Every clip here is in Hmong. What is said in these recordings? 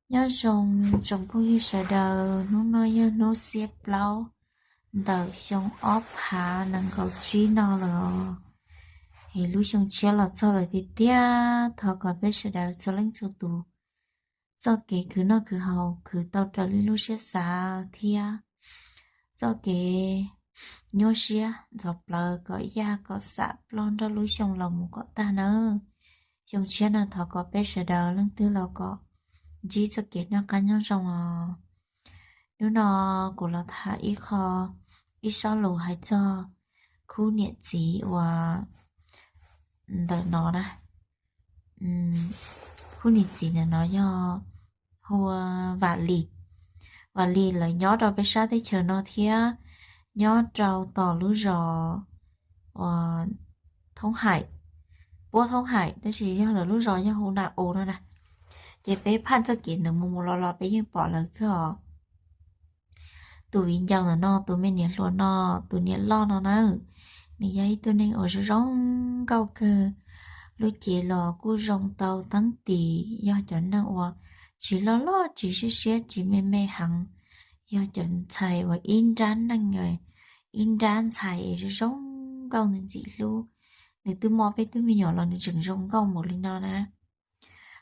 Nyob zoo tsoom phooj ywg sawv daws, hnub no yog hnub xiab plaub ntawm xyoo ob phav nees nkaum tsib no lawm. Es lub xyoo tshiab los txog lawm tiag tiag, thov kom peb sawv daws txhua leej txhua tus txoj kev khwv noj khwv haus khwv tau raws li lub siab xav thiab txoj kev nyuaj siab ntxhov plawv kom yaj kom xam ploj nrog lub xyoo los mus kom tag nawb. Xyoo tshiab no thov kom peb sawv daws leej twg los kom ntsib txoj kev noj qab nyob zoo os. Hnub no kuv los tham ib qho, ib sob lus hais txog khub niam txiv uas ntawm no na. Khub niam txiv ntawm no yog hu ua Vam Lis. Vam Lis lawv nyob rau peb sab teb chaws no thiab, nyob rau tom lub zos uas Thoob Haim, Puab Thoob Haim, tab sis yog lawv lub zos yog hu Na U no na. Ces peb phaj txoj kev ntawd mus mus los los peb yeej pom lawv kawg os. Tus viv ncaus ntawm no, tus me niam hluas no, tus niam loj no na, nws yog ib tug neeg uas zoo zoo nkauj kawg. Lub cev los kuj zoo tau teeb tis, yog cov neeg uas tsis loj loj tsis siab siab tsis me me heev, yog cov ntxhais uas ib nrab neej, ib nrab ntxhais es zoo zoo nkauj ntxim ntxim hlub. Nws twb muaj peb tug me nyuam los nws tseem zoo nkauj npaum li no na.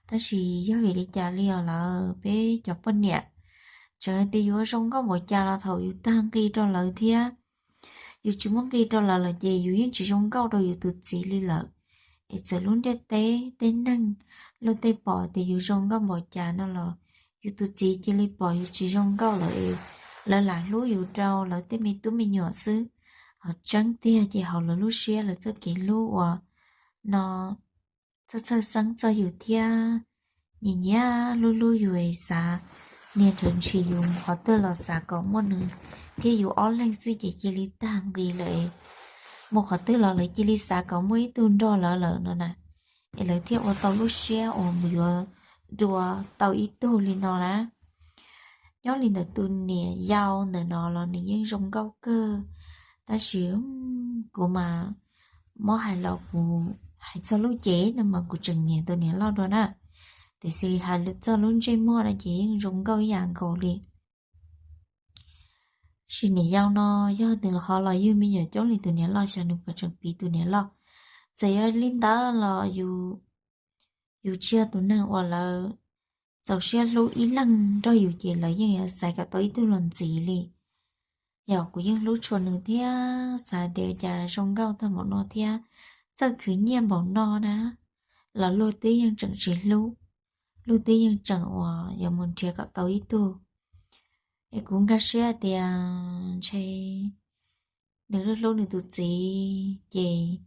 Tab sis yog vim li cas li os lawm, peb cov poj niam txawm hais tias yuav zoo nkauj npaum cas los thaum yus tag nqi rau lawv thiab yus tsis muaj nqi rau lawv lawm ces yus yeej tsis zoo nkauj rau yus tus txiv li lawm. Es txawm lub ntiaj teb tej neeg luag tej pom tias yus zoo nkauj npaum cas no los yus tus txiv cia li pom yus tsis zoo nkauj lawm es lawv lam hlub yus rau lawv tej me tub me nyuam xwb. Ho tseeb tiag ces hauv lawv lub siab lawv txoj kev hlub uas no txhawj txhawj xeeb txog yus thiab nyiam nyiam hlub hlub yus es xav niag rhawv ntshis yus mus qhov twg los xav kom muaj nws thiab yus ob leeg xwb ces cia li tag nqi lawm. Mus qhov twg los lawv cia li xav kom muaj ib tug nrog lawv lawm no na, es lawv thiaj ua tau lub siab uas mus yuav dua tau ib tug li no na. Nyob li ntawm tus niam yau ntawm no los nws yeej zoo nkauj kawg, tab sis kuv mas muab hais los kuv hais txog lub cev no mas kuv tseem nyiam tus niam loj dua na. Tiam sis hais txog lub ntsej muag no ces yeej zoo nkauj ib yam nkaus li. Sis niam yau no yog nws ho los yug me nyuam coob li tus niam loj xyov nws puas tseem piv tus niam loj. Txawm yog li ntawd los yus, yus tsis yog tus neeg uas lawv txaus siab hlub ib leeg nrog yus ces lawv yeej yuav xaiv kom tau ib tug los ntxiv li. Yog kuv yeej hlub tshua nws thiab xav tias cas zoo nkauj tag npaum no thiab txawj khwv nyiaj npaum no na, los luag twb yeej tseem tsis hlub, luag twb yeej tseem uas yuav mus nrhiav kom tau ib tug. Es kuv nkag siab tias ntshe nws hlub hlub nws tus txiv ces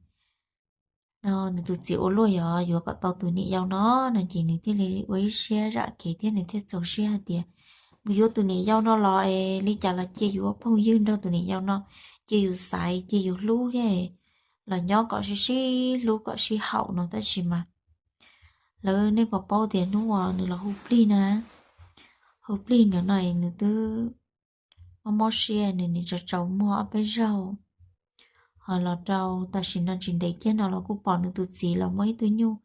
no nws tus txiv ua luaj yog yuav kom tau tus niam yau no, no ces nws thiaj li ua ib siab zam kev thiab nws thiaj txaus siab hais tias mus yuav tus niam yau no los es li cas los cia yus ua phooj ywg nrog tus niam yau no, cia yus xaiv cia yus hlub thiab los nyob kom sib sib hlub kom sib haum no tab sis mas lawv nej puas paub tias hnub uas nws los hu plig no, hu plig ntawm no nws twb mob mob siab nws nim tsaus tsaus muag ob peb zaug. Ho los rau tam sim no tsis ntev kiag no los kuj pom nws tus txiv los muab ib tug nyuj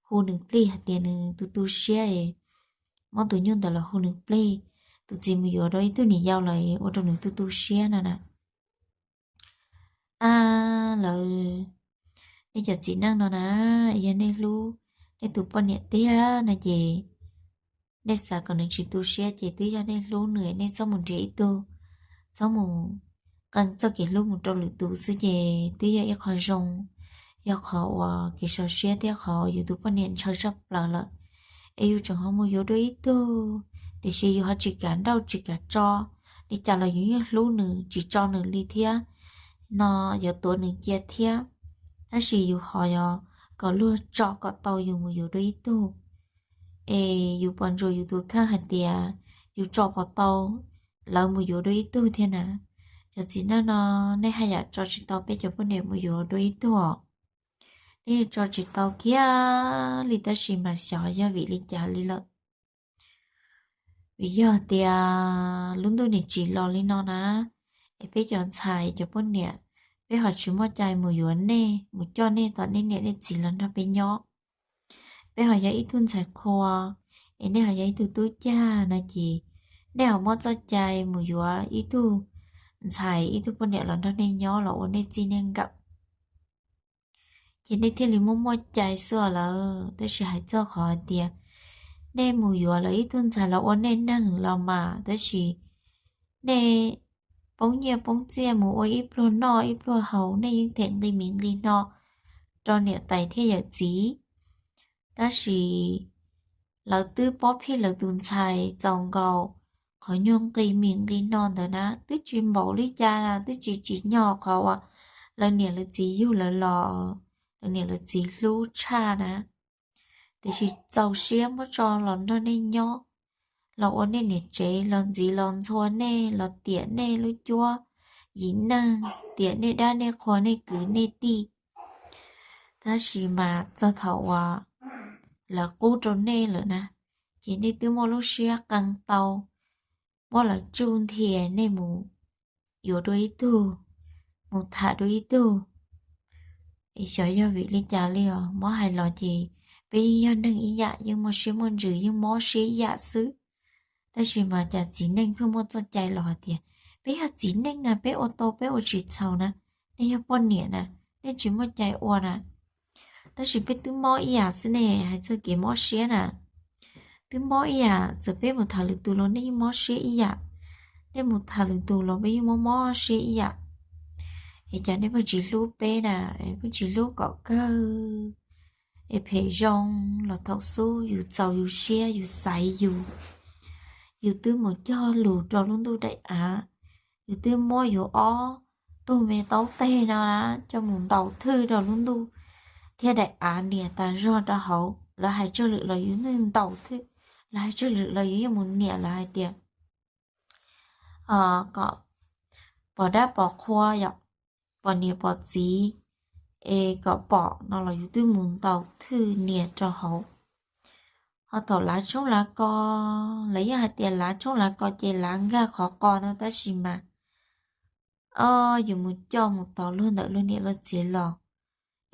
hu nws plig hais tias nws tu tu siab es muab tus nyuj ntawd los hu nws plig. Tus txiv mus yuav rau ib tug niam yau los ua rau nws tu tu siab no na. A, lawv, nej cov txiv neej no na, yog nej hlub nej tus poj niam tiag no ces nej xav kom nws tsis tu siab ces twb yog nej hlub nws, nej txhob mus nrhiav ib tug, txhob mus qee txoj kev hlub mus rau lwm tus xwb ces twb yog ib qho zoo. Yog qhov uas kev sau siab thiab qhov yus tus poj niam ntshaw tshaj plaws lawm es yus tseem ho mus yuav dua ib tug, tiam sis yus ho tsis kam nrauj tsis kam tso, li cas los yus yeej hlub nws tsis tso nws li thiab, no yuav tuav nws cia thiab. Tab sis yus ho yog kom luag tso kom tau yus mus yuav dua ib tug. Es yus puas ntsuas yus tus kheej hais tias yus tso puas tau lawv mus yuav dua ib tug thiab na? Cov txiv neej no, nej haj yam tso tsis tau peb cov poj niam mus yuav dua ib tug os. Nej yeej tso tsis tau kiag li tab sis mas xyov yog vim li cas li lawm. Vim yog tias lub ntuj nim tsim los li no na, es peb cov ntxhais cov poj niam, peb ho tsis muaj cai mus yuav nej, mus coj nej tom nej niam nej txiv los nrog peb nyob. Peb ho yog ib tug ntxhais qhua, es nej ho yog ib tug tub cag no ces nej ho muab txoj cai mus yuav ib tug ntxhais, ib tug poj niam los nrog nej nyob los ua nej txij nej nkawm. Ces nej thiaj li muaj muaj cai xwb lawm. Tab sis hais txog qhov hais tias nej mus yuav lawv ib tug ntxhais los ua nej neeg los mas, tab sis nej poob nyiaj poob txiaj mus ua ib pluag noj ib pluag haus, nej yeej them nqi mis nqi no rau niam tais thiab yawm txiv. Tab sis lawv twb pob phij lawv tus ntxhais txaus nkaus qhov nyuag nqi mis nqi no ntawd na, twb tsis npaum li cas na, twb tsis tsim nyog qhov uas lawv niam lawv txiv yug lawv los, lawv niam lawv txiv hlub tshaj na. Tiam sis txaus siab muab tso los nrog nej nyob, los ua nej niam tsev, los ntxiv los ntxhua nej, los tiam nej lub cuab yim neeg, tiam nej dab nej qhua nej kwv nej tij. Tab sis mas txog thaum uas lawv qub rau nej lawm na, ces nej twb muaj lub siab qee tau muab lawv tsuj nthi nej mus yuav dua ib tug, mus tham dua ib tug. Es xyov yog vim li cas li os, muab hais los ces peb yeej yog neeg ib yam, yeej muaj siab muaj ntsws, yeej mob siab ib yam xwb. Tab sis mas cas txiv neej pheej muaj txoj cai los hais tias peb yog txiv neej na, peb ua tau peb ua tsis txhaum na, nej yog poj niam na, nej tsis muaj cai ua na. Tab sis peb twb mob ib yam xwb ne, hais txog kev mob siab na, twb mob ib yam, txawm peb mus tham lwm tus los nej yeej mob siab ib yam, nej mus tham lwm tus los peb yeej mob mob siab ib yam. Es cas nej pheej tsis hlub peb na, pheej tsis hlub kom kawg. Es phem zoo los thaum xub yus txaus yus siab yus xaiv yus, yus twb mus cog lus rau lub ntuj daim av, yus twb muab yus ob tug me taub teg no coj mus ntaus thwj rau lub ntuj thiab daim av nias tas zog rau hauv, lawv hais tsawg lwm los yus yeej ntaus thwj, lawv hais tsawg lwm los yus yeej mus nias, lawv hais tias kom pom dab pom qhua yom, pom niam pom txiv, es kom pom no los yus twb mus ntaus thwj nias rau hauv. Ho thaum lav tshoob lav kos, lawv yeej hais tias lav tshoob lav kos ces lav nkag qhov qos no, tab sis mas o, yus mus coj mus tos luag ntawm luag niam luag txiv los,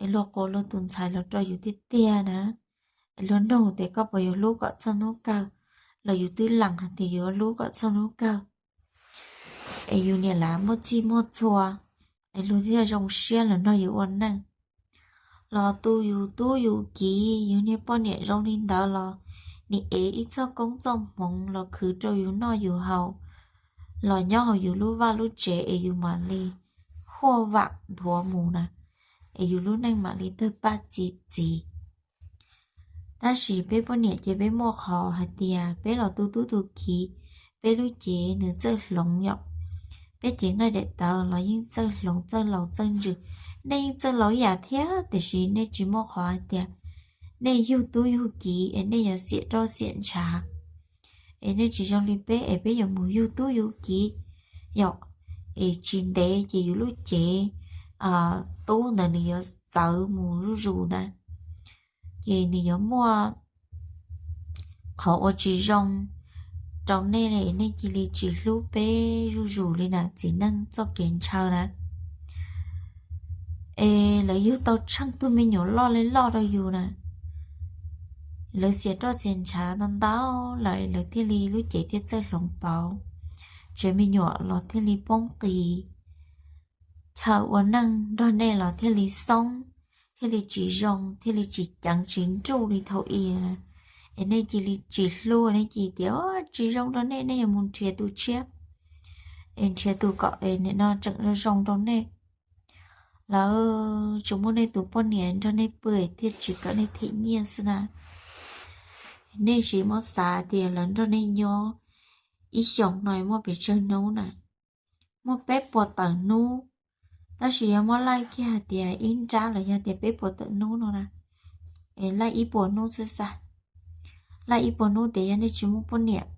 es luag qua luag tus ntxhais los rau yus tiag tiag na, es luag nug tias koj puas yuav hlub kom txog hnub kawg, los yus twb lees hais tias yuav hlub kom txog hnub kawg. Es yus niam lav muaj txhij muaj txhua, es luag thiaj zoo siab los nrog yus ua neej. Los tu yus tub yus kiv, yus niag poj niam zoo li ntawd los nim ev ib txoj koob txoj hmoov los khwv rau yus noj yus haus, los nyob hauv yus lub vaj lub tsev es yus mam li huaj vam nthuav mus na, es yus lub neej mam li tawg paj txi txiv. Tab sis peb poj niam ces peb muaj qhov hais tias peb los tu tub tu kiv, peb lub cev nws txawj hloov yom. Peb cev nqaij daim tawv los yeej txawj hloov txawj laus txawj ntsws. Nej yeej txawj laus ib yam thiab, tiam sis nej tsis muaj qhov hais tias nej yug tub yug kiv es nej yuav xiam roj xiam ntshav. Es nej tsis zoo li peb es peb yuav mus yug tub yug kiv yom, es tsis ntev ces yus lub cev tub ntawd nws yuav txawv mus zuj zus na. Ces nws yuav muaj qhov ua tsis zoo rau nej, nej cia li tsis hlub peb zuj zus li na, txiv neej txoj kev ntshaw na. Es lawv yug tau tsheej tug me nyuam loj li loj rau yus na, lawv xiam roj xiam ntshav ntau ntau lawm, lawv thiaj li lub cev thiaj txawj hloov pauv, tsev me nyuam los thiaj li poob qis, chaw ua neej nrog nej los thiaj li xoob, thiaj li tsis zoo, thiaj li tsis ceev tsis nruj li thaum ub. Es nej cia li tsis hlub, nej cia li tias tsis zoo rau nej, nej yuav mus nrhiav tus tshiab, es nrhiav tus kom es nim no tseem zoo zoo rau nej. Lawv tsuas muaj nej tus poj niam nrog nej pw thiaj tsis kom nej them nyiaj xwb na. Nej tsis muab xav tias lawv nrog nej nyob ib xyoos no muaj pes tsawg hnub na, muaj peb puas tawm hnub. Tab sis yog muab laij kiag hais tias ib nrab los yog tias peb puas tawm hnub no na, es laij ib puas hnub xwb xwb, laij ib puas hnub tias yog nej tsis muaj poj niam,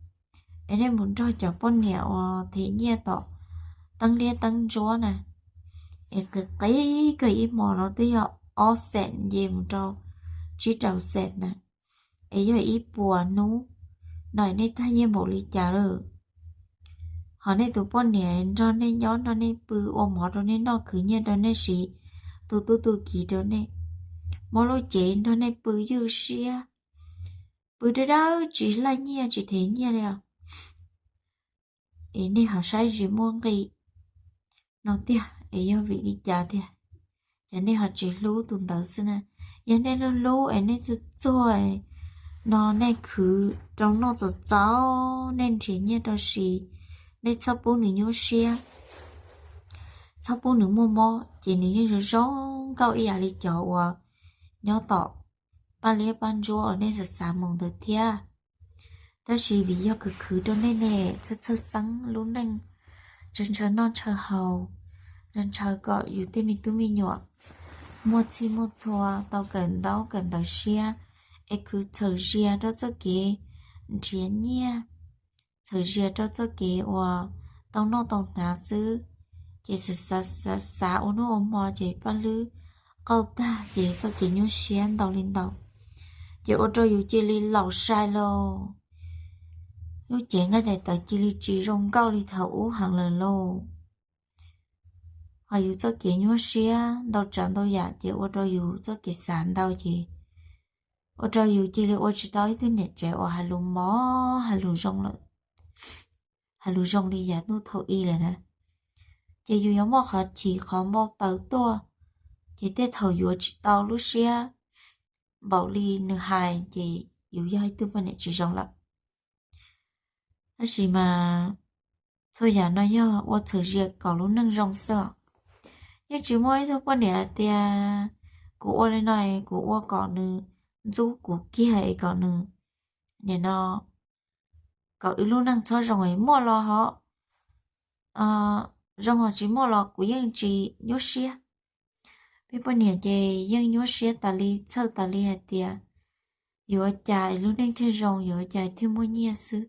es nej mus nrog cov poj niam uas them nyiaj tom teeb liab teeb ntsuab na, es qis qis kawg ib hmos no twb yog ob xees nce mus rau tsib rau xees na, es yog ib puas hnub no nej tag nyiaj npaum li cas lawm? Ho nej tus poj niam nrog nej nyob nrog nej pw, ua mov rau nej noj, khwv nyiaj rau nej siv, tu tub tu kiv rau nej, muab lub cev nrog nej pw ywj siab, pw dawb dawb tsis laij nyiaj tsis them nyiaj li os. Es nej ho saib tsis muaj nqi no tiag, es yog vim li cas tiag, ces nej ho tsis hlub tus ntawd xwb na? Yog nej hlub hlub es nej txuag txuag no nej khwv rau noj txaus txaus, nej nrhiav nyiaj rau siv, nej txhob pub nws nyuaj siab, txhob pub nws muaj mob, ces nws yeej zoo zoo nkauj ib yam li cov uas nyob tom paj liab paj ntsuab uas nej xav xav mus ntawd thiab. Tab sis vim yog khwv khwv rau nej ne, txhawj txhawj xeeb lub neej, ntshaw ntshaw noj ntshaw haus, ntshaw ntshaw kom yus tej me tub me nyuam muaj txhij muaj txhua, tau kawm ntaub kawm ntawv siab, es khwv txhawm zias rau txoj kev nrhiav nyiaj, txhawm zias rau txoj kev uas tau noj tau hnav xwb, ces xav xav xav ua hnub ua hmo ces paj hlwb qaug tag ces txoj kev nyuaj siab ntau li ntau, ces ua rau yus cia li laus sai lauj. Lub cev nqaij daim tawv cia li tsis zoo nkauj li thaum ub heev lawm lauj. Ho yus txoj kev nyuaj siab ntau tsav ntau yam ces ua rau yus txoj kev xav ntau ces ua rau yus cia li ua tsis tau ib tug niam tsev uas hais lus mos hais lus zoo lawm, hais lus zoo li yav ntuj thaum ub lawm na. Ces yus yuav muaj qhov chim qhov npau taws tuaj, ces tej thaum yuav tsis tau lub siab npaum li nws hais ces yus yog ib tug poj niam tsis zoo lawm. Tab sis mas txhua yam no yog ua txhawm zias kom lub neej zoo xwb os. Yeej tsis muaj ib tug poj niam hais tias kuv ua li no es kuv ua kom nws ntxub kuv kiag es kom nws, nim no, kom wb lub neej txhob zoo es muaj los ho zoo, ho tsis muaj los kuv yeej tsis nyuaj siab. Peb poj niam ces yeej nyuaj siab tas li, txhawj tas li hais tias yuav ua cas es lub neej thiaj zoo, yuav ua cas thiaj muaj nyiaj xwb.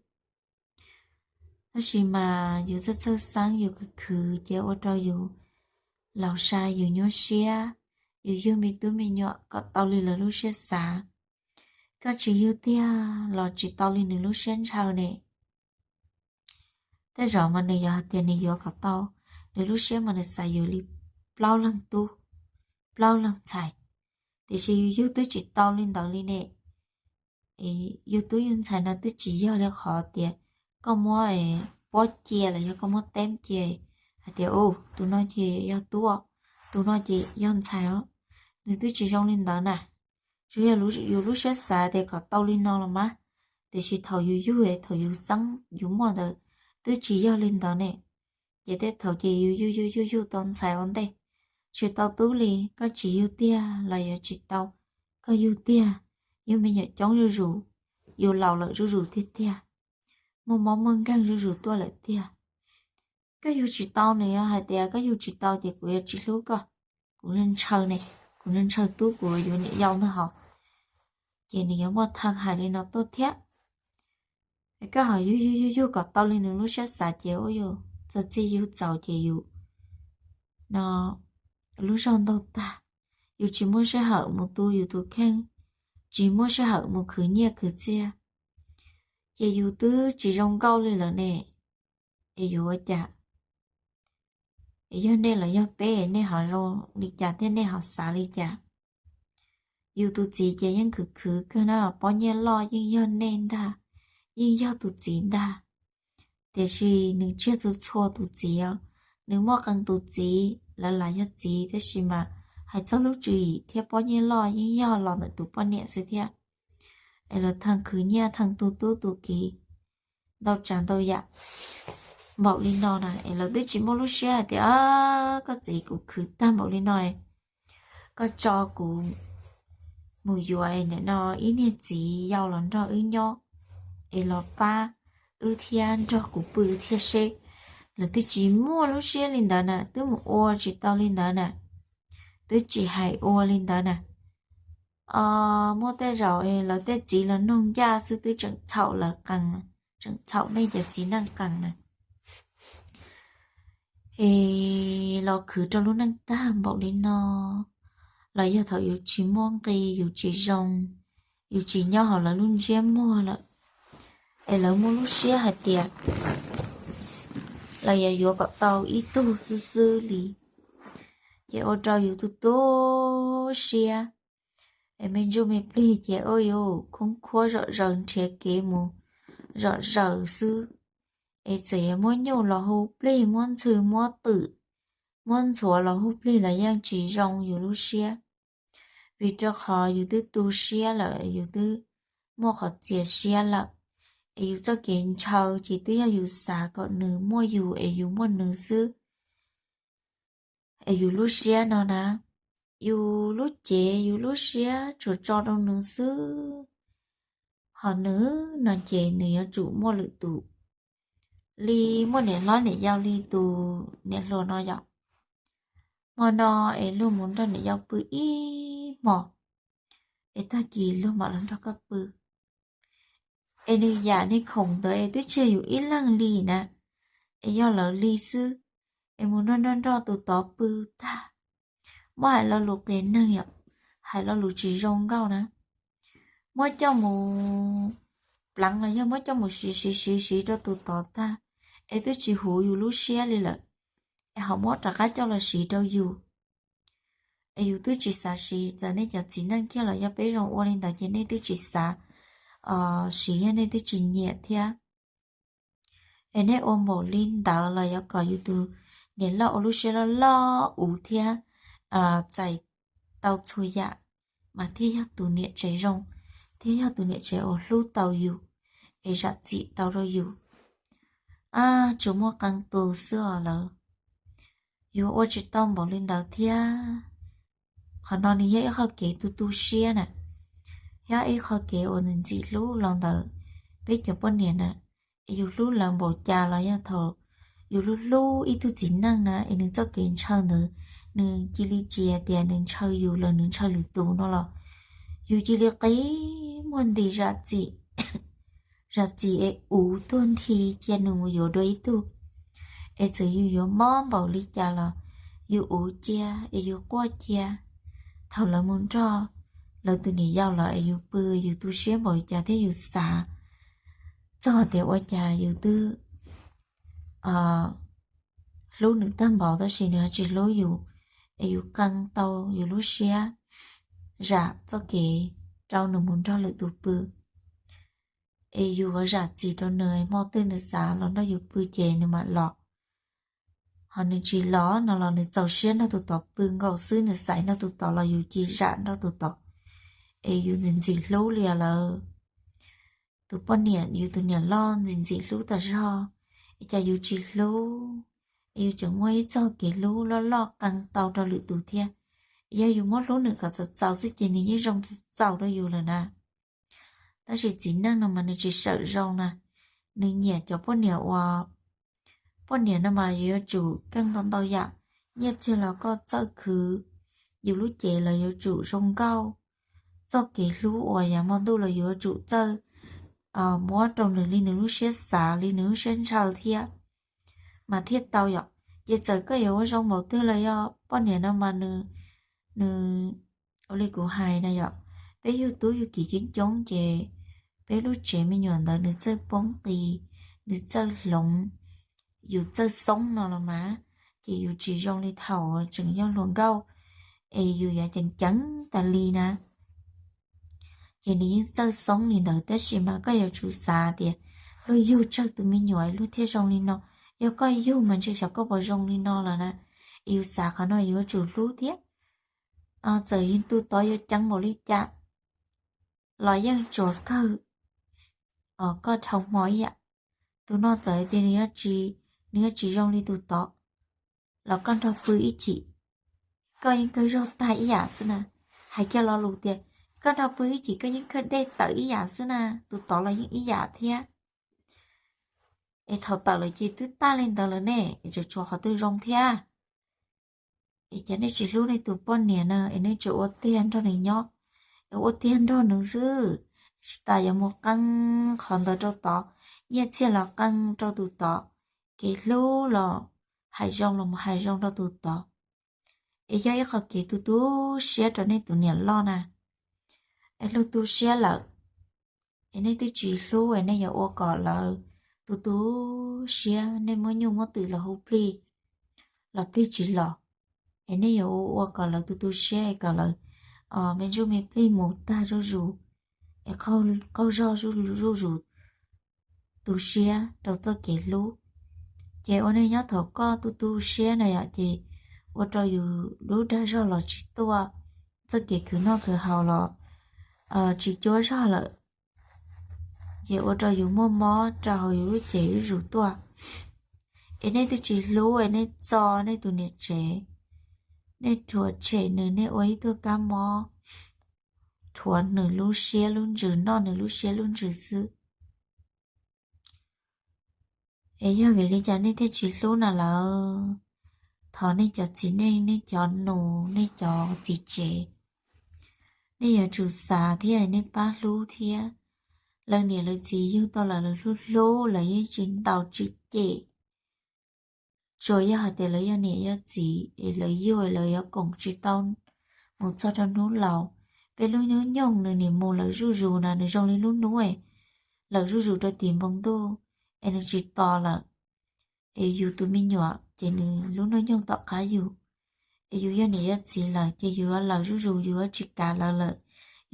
Tab sis mas yus txhawj txhawj xeeb, yus khwv khwv ces ua rau yus laus sai, yus nyuaj siab, yus yug me tub me nyuam kom tau li lawv lub siab xav. Koj tsis yug tiag los tsis tau li nws lub siab ntshaw ne. Tej zaum mas nws yog hais tias nws yuav kom tau, nws lub siab mas nws xav yuav li plaub leeg tub, plaub leeg ntxhais, tiam sis yus yug twb tsis tau li ntawd li ne. Yus tub yus ntxhais no twb tsis yog li qhov tias koj muab pob cia los yog koj muab teb cia hais tias tus no ces yog tub, tus no ces yog ntxhais os. Nws twb tsis zoo li ntawd na. Tsuas yog yus lub siab xav tias kom tau li no los mas, tiam sis thaum yus yug, thaum yus txeeb yus muaj ntawd twb tsis yog li ntawd ne. Ces tej thaum ces yus yug yug yug yug tau ntxhais ua ntej, tsis tau tub li, koj tsis yug tiag los yuav tsis tau, koj yug tiag, yug me nyuam coob zuj zus, yus laus lawm zuj zus tiag tiag, muaj mob muaj nkeeg zuj zus tuaj lawm tiag. Koj yug tsis tau, nws yog hais tias koj yug tsis tau ces kuv yuav tsis hlub koj, kuv ntshaw ne, kuv ntshaw tub kuv yuav niam yau ntag hos. Ces nws yuav muaj thaj hais li no tuaj thiab. Es koj ho yug yug yug yug kom tau li nws lub siab xav ces ua yus txog txij yug txaus ces yus no lub zog ntaug tag, yus tsis muaj sij hawm mus tu yus tus kheej, tsis muaj sij hawm mus khwv nyiaj khwv txiaj, ces yus twb tsis zoo nkauj li lawm ne. Es yuav ua cas? Es yog nej los yog peb, nej ho zoo li cas thiab nej ho xav li cas? Yus tus txiv ces yeej khwv khwv kawg na, pob nyiaj loj yeej yog nej ntag, yeej yog tus txiv ntag. Tiam sis nws tsiaj txhua txhua tus txiv os, nws muaj qee tus txiv lawv lam yog txiv tab sis mas hais txog lub tswv yim thiab pob nyiaj loj yeej yog los ntawm tus poj niam xwb thiab. Es lawv theej khwv nyiaj theej tu tub tu kiv ntau tsav ntau yam npaum li no na, es lawv twb tsis muaj lub siab hais tias koj txiv, kuv khwv tag npaum li no, koj tso kuv mus yuav nim no ib niag txiv yau los nrog wb nyob, es los pab wb thiab nrog kuv pw thiab seb. Lawv twb tsis muaj lub siab li ntawd na, twb mus ua tsis tau li ntawd na, twb tsis hais ua li ntawd na. Muaj tej zaum lawv tej txiv los noog ncaj xwb twb tseem txhaum lawv qees, tseem txhaum nej cov txiv neej qees na. Es los khwv rau lub neej tag npaum li no, los yog thaum yus tsis muaj nqi, yus tsis zoo, yus tsis nyob hauv lawv lub ntsiab muag lawm, es lawv muaj lub siab hais tias lawv yuav yuav kom tau ib tug xwb xwb li, ces ua rau yus tu tu siab. Es me ntsuj me plig ces ua yuav khoob khuab zom zaws nrhiav kev mus zom zaws xwb. Es txawm yuav muab nyuj los hu plig, muab ntxhw muab twm, muab ntxhuav los hu plig los yeej tsis zoo yus lub siab, vim rau qhov yus twb tu siab lawm, yus twb muaj qhov txias siab lawm. Es yus txoj kev ntshaw ces twb yog yus xav kom nws muaj yus es yus muaj nws xwb. Es yus lub siab no na, yus lub cev yus lub siab tsuas tso rau nws xwb. Hos nws no ces nws yuav tsum muaj lwm tus li muaj niam hlob niam yau li tus niam hluas no yom. Hmo no es luag mus nrog niam yau pw ib hmos, es tag kis luag mam los nrog koj pw. Es nws yam niag khoom ntawd es twb tsis yog yus ib leeg li na, es yog lawv li xwb. Es mus nrog nrog nrog tus tod pw tag, muab hais lo lus qias neeg yom, hais lo lus tsis zoo nkauj na, muab coj mus pleev los yog muab coj mus siv siv siv siv rau tus tod tag, es twb tsis huv yus lub siab li lawm, es ho muab rov qab coj los siv rau yus. Es yus twb tsis xav siv, txawm nej cov txiv neej kiag los yog peb zoo ua li ntawd ces nej twb tsis xav siv, yog nej twb tsis nyiam thiab. Es nej ua npaum li ntawd los yuav kom yus tus niam loj ua lub siab loj loj uv thiab txais tau txhua yam, mas thiaj yog tus niam tsev zoo, thiaj yog tus niam tsev uas hlub tau yus, es zam txim tau rau yus. Tsuas muaj qee tus xwb os lawv. Yus ua tsis tau npaum li ntawd thiab. Qhov no nws yog ib qho kev tu tu siab na, yog ib qho kev uas nws ntxim hlub los ntawm peb cov poj niam na. Es yus hlub lawv npaum cas los yog thaum yus hlub hlub ib tug txiv neej na, es nws txoj kev ntshaw ntawd, nws cia li tsis hais tias nws ntshaw yus los nws ntshaw lwm tus no los, yus cia li qi muag nti zam txim, zam txim es uv tuag nthi cia nws mus yuav dua ib tug. Es txawm yus yuav mob npaum li cas los yus uv cia es yus quaj cia. Thaum lawv mus nrog lawv tus niam yau los es yus pw, yus tu siab npaum li cas thiab yus xav txog tias ua cas yus twb hlub nws tag npaum tab sis nws ho tsis hlub yus, es yus qee tau yus lub siab zam txoj kev rau nws mus nrog lwm tus pw. Es yus zam txim rau nws, hmo twg nws xav los nrog yus pw ces nws mam los. Ho nws tsis los no los nws txaus siab nrog tus tod pw nkaus xwb, nws xaiv nrog tus tod los yus cia zam nrog tus tod. Es yus ntxim ntxim hlub li lawm. Tus poj niam, yus tus niam loj ntxim ntxim hlub tas zog, es cas yus tsis hlub, es yus tseem muaj ib txoj kev hlub loj loj qee tau rau lwm tus thiab. Yog yus muab hlub nws kom txaus txaus xwb ces nws yeej zoo txaus txaus rau yus lawm na. Tab sis txiv neej no mas nws tsis sawm zoo na, nws nyiam cov poj niam uas, poj niam no mas yuav tsum keej ntau ntau yam, nyiaj txiag los koj txawj khwv, yus lub cev los yuav tsum zoo nkauj, txoj kev hlub uas yav hmo ntuj los yuav tsum txawj muab rau nws li nws lub siab xav li nws lub siab ntshaw thiab, mas thiaj tau yom. Ces txawm koj yuav ua zoo npaum twg los yog poj niam no mas nws, nws ua li kuv hais na yom, peb yug tub yug kiv coob coob ces peb lub tsev me nyuam ntawd nws txawj poob qis, nws txawj hloov, yus txawj xoob no los mas, ces yus tsis zoo li thaum tseem yog hluas nkauj, es yus yuav ceev ceev tas li na. Ces nws yeej txawj xoob li ntawd tab sis mas koj yuav tsum xav tias luag yug tsawg tus me nyuam luag thiaj zoo li no. Yog koj yug mas ntshe xyov koj puas zoo li no lawm na. Es yus xav qhov no yuav tsum hlub thiab. Txawm yus tus tod yuav ceev npaum li cas los yeej tsuas kawg koj dhau hmo ib yam. Tus no txawm hais tias nws yuav tsis zoo li tus tod los koj nrog pw ib chim, koj yeej kawg zog tag ib yam xwb na. Hais kiag lo lus tias koj nrog pw ib chim koj yeej kawg dej tawm ib yam xwb na, tus tod los yeej ib yam thiab. Es thaum tawm lawm ces twb tag li ntawd lawm ne, es tseem tshuav qhov twg zoo thiab? Es cas nej tsis hlub nej tus poj niam na, es nej tseem ua tiag nrog nws nyob, es ua tiag nrog nws xwb, tsis tas yuav mus qee qhov ntawd rau tod, nyiaj txiag los qee rau tus tod, kev hlub los hais zoo los mus hais zoo rau tus tod. Es yog ib qho kev tu tu siab rau nej tus niam loj na. Es luag tu siab lawm, es nej twb tsis hlub es nej yuav ua kom lawv tu tu siab, nej muab nyuj muab twm los hu plig los plig tsis los, es nej yuav ua ua kom lawv tu tu siab es kom lawv me ntsuj me plig mus tag zuj zus, es qaug zog zuj zus tu siab rau txoj kev hlub. Ces ua neej nyob thaum koj tu tu siab na yom, ces ua rau yus lub dag zog los tsis tuaj, txoj kev khwv noj khwv haus los tsis cuab zog lawm, ces ua rau yus muaj mob rau hauv yus lub cev zuj zus tuaj. Es nej twb tsis hlub es nej txo nej tus niam tsev, nej rhuav tshem nws, nej ua ib tug kab mob rhuav nws lub siab lub ntsws, noj nws lub siab lub ntsws xwb. Es yog vim li cas nej thiaj tsis hlub na lawm? Thov nej cov txiv neej, nej cov nus, nej cov txiv tsev, nej yuav tsum xav thiab nej pab hlub thiab. Lawv niam lawv txiv yug tau lawm, lawv hlub hlub, lawv yeej tsis ntaus tsis cem. Tsuas yog hais tias lawv yog niam yog txiv es lawv yug, lawv yuav koom tsis tau mus txog rau hnub laus. Peb lub hnub nyoog nws nim mus lawm zuj zus na, nws zoo li lub hnub lawm zuj zus rau tim npoo ntuj, es nws tsis tos lawm. Es yus tus me nyuam ces nws lub hnub nyoog tom qab yus. Es yus yog niam yog txiv lawm ces yus yuav lawm zuj zus, yus yuav tsis kav lawv lawm,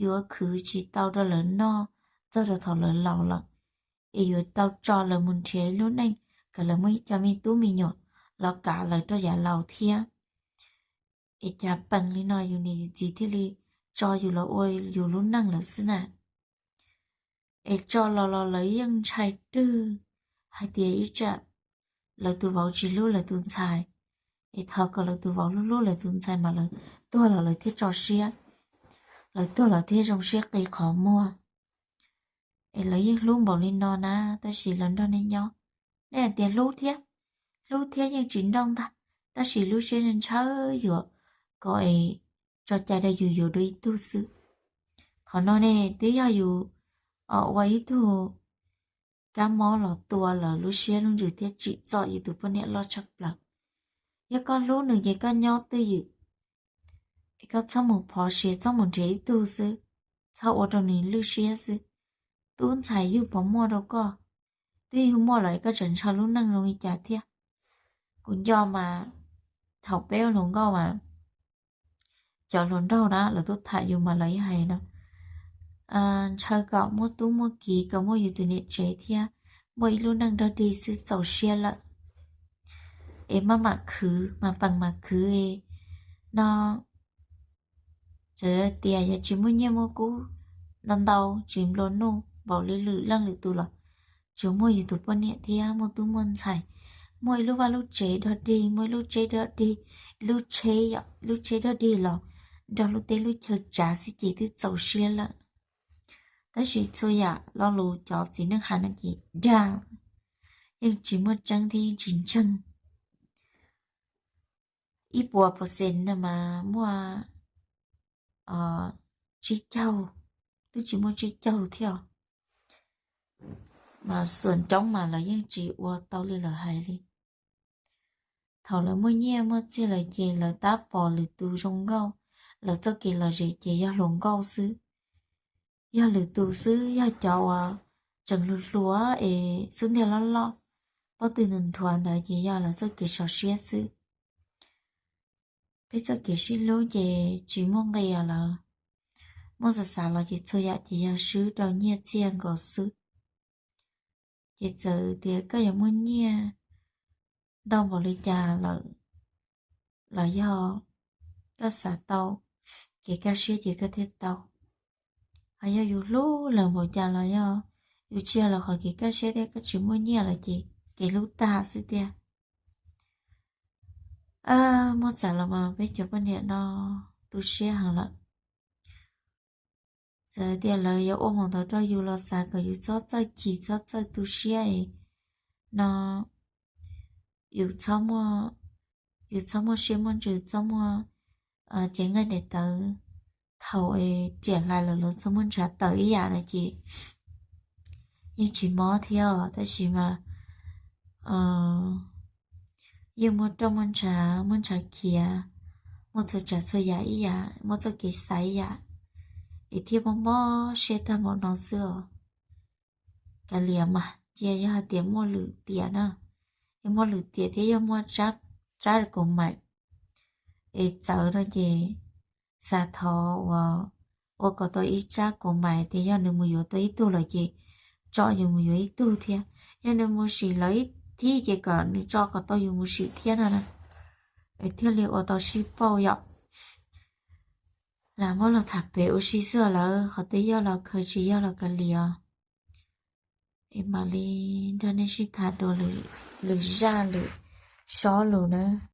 yus yuav khwv tsis tau rau lawv noj txog rau thaum lawv laus lawm. Es yuav tau tso lawv mus nrhiav ib lub neej kom lawv muaj ib co me tub me nyuam los kav lawv rau yav laus thiab. Es cas peem li no yus niam yus txiv thiaj li tso yus los ua yus lub neej lawm xwb na. Es tso los los lawv yeej ntshai rwg hais tias ib tsam lawv tus vauv tsis hlub lawv tus ntxhais. Es thov kom lawv tus vauv hlub hlub lawv tus ntxhais mas lawv tuag los lawv thiaj tso siab, lawv tuag los thiaj zoo siab qi qhov muag. Es lawv yeej hlub npaum li no na, tab sis lawv nrog nej nyob, nej hais tias hlub thiab, hlub thiab yeej tsis nrauj ntag, tab sis lub siab ntshaw yuav kom es tso cai rau yus yuav dua ib tug xwb. Qhov no ne twb yog yus ua ib tug kab mob los tua lawv lub siab lub ntsws thiab tsim txom yus tus poj niam loj tshaj plaws. Yog koj hlub nws ces koj nyob twj ywm, es koj txhob mus phov siav, txhob mus nrhiav ib tug xwb, txhob ua rau nws lwj siab xwb. Tub ntxhais yug puas muaj rau koj? Twb yug muaj lawm es koj tseem ntshaw lub neej zoo li cas thiab? Kuv nco mas thaum peb ua hluas nkauj mas cov hluas nraug na lawv tuaj tham yus mas lawv yeej hais no, ntshaw kom muaj tub muaj kiv, kom muaj yus tus niam tsev thiab muaj ib lub neej dog dig xwb txaus siab lawm. Es maj mam khwv, mas peem mas khwv no, txawm tias yog tsis muaj nyiaj muaj kub ntau ntau, tsis nplua nuj npaum li lwm leej lwm tus los tsuas muaj yus tus poj niam thiab muaj tub muaj ntxhais, muaj ib lub vaj lub tsev dog dig, muaj ib lub tsheb dog dig, lub tsheb, lub tsheb dog dig los nrog lub teb lub chaw tsav xwb ces twb txaus siab lawm. Tab sis txhua yam lo lus cov txiv neej hais no ces dag, yeej tsis muaj tseeb thiab yeej tsis ntseeg. Ib puas percent no mas muaj tsib caug, twb tsis muaj tsib caug thiab os. Mas xuam coob mas lawv yeej tsis ua tau li lawv hais li. Thaum lawv muaj nyiaj muaj txiag lawm ces lawv tab pom lwm tus zoo nkauj, lawv txoj kev lom zem ces yog hluas nkauj xwb, yog lwm tus xwb, yog cov uas tseem hluas hluas es xub ntiag loj loj, pob tw nthuav ntawd ces yog lawv txoj kev sov siab xwb. Peb txoj kev sib hlub ces tsis muaj nqis lawm, muaj xav xav los ces txhua yam ces yog swb rau nyiaj txiag nkaus xwb. Ces txawm tias koj yuav muaj nyiaj ntau npaum li cas lawm los yog koj xav tau kev kaj siab ces koj thiaj tau. Ho yog yus hlub lawm npaum cas los yog yus tsis yog lawv qhov kev kaj siab thiab koj tsis muaj nyiaj lawm ces kev hlub tag xwb tiag. Muab txav los mas peb cov poj niam no tu siab heev lawm. Txawm tias lawv yuav ua hmoov ntawd rau yus los xav kom yus txhob txawj chim txhob txawj tu siab no, yus txhob muaj siab muaj ntsws, txhob muaj cev nqaij daim tawv. Thaum riam hlais lawm los txhob muab ntshav tawm ib yam no ces yeej tsis mob thiab os, tab sis mas yeej muaj roj muaj ntshav, muaj ntshav khiav, muaj txhua tsav txhua yam ib yam, muaj txoj kev xaiv ib yam, es thiaj mob mob siab tag npaum no xwb os. Kav liam mas cia yog hais tias muaj lwm tiam na, yog muaj lwm tiam thiab yog muaj rab kaum maim es txawv no ces xav thov uas ua kom tau ib tsab kuv mam tias yog nws mus yuav tau ib tug lawm ces tso yus mus yuav ib tug thiab. Yog nws mus sim lawv ib thib ces kom nws tso kom tau yus mus sim thiab no na. Es thiaj li ua tau sib pauj yom. Lam muab los tham pem ua si xwb lawm, qhov twg yog los khaws, tsis yog los kav liam os. Es mam li nrog nej sib tham dua lwm zaj lwm sob lus na.